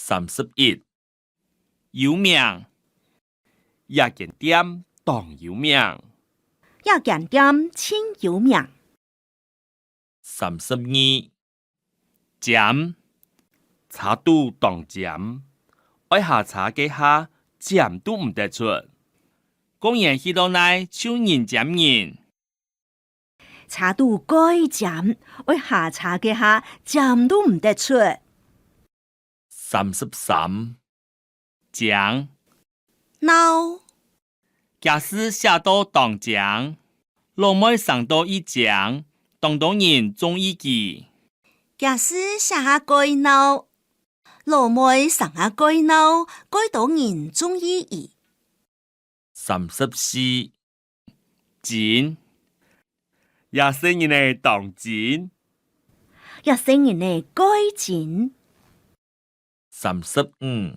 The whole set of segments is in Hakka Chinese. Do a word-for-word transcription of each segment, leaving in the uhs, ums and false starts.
三十一，有名。這間店當有名。這間店盡有名。三十二，尖。車肚當尖，愛下車該下尖都毋得出。公園去到哪就人尖人。 車肚蓋尖，愛下車該下尖都毋得出。三十三，靚。鬧。厥字寫到當靚，老妹生到異靚，當多人中意佢。厥字寫下蓋鬧，老妹生下蓋鬧，蓋多人中意佢。三十四， 精。這細人仔當精。這細人仔蓋精。三十五，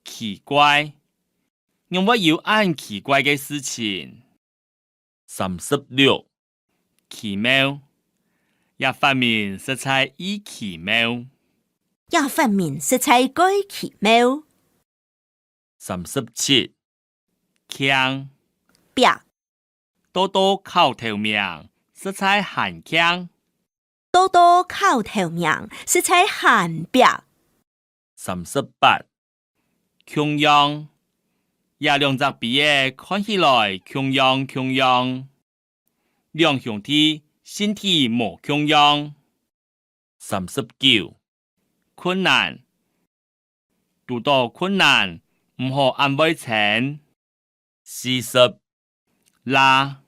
奇怪。仰會有恁奇怪个事情？三十六，奇妙。這發明實在異奇妙。這發明實在蓋奇妙。 三十七，慶。伯。到到考頭名，實在還慶。到到考頭名，實在還伯。三十八，共樣。這兩隻杯仔看起來共樣共樣。 兩兄弟性體無共樣。三十九，困難。堵到困難，毋好恁會撐。四十，罅。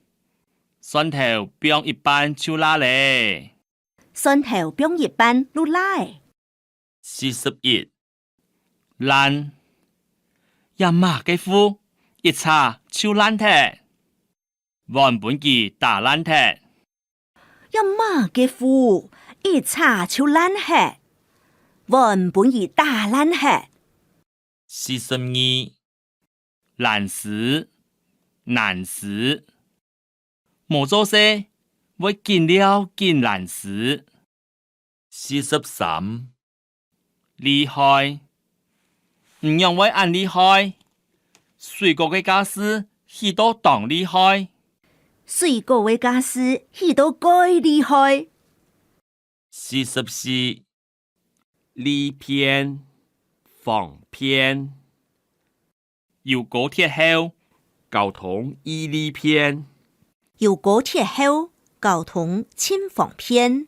蒜頭放一半就罅咧。蒜頭放一半就罅咧。四十一，爛。這嫲个褲，一扯就爛忒。 碗分佢打爛忒。這嫲个褲，一扯就爛忒。碗分佢打爛忒。四十二，懶尸，懶尸。無做事，會緊尞緊懶尸。 四十三，厲害。你仰會恁厲害？水果个架勢起到當厲害。水果个架勢起到蓋厲害。四十四，利便，方便。 有高鐵後，交通異利便。有高鐵後，交通盡方便。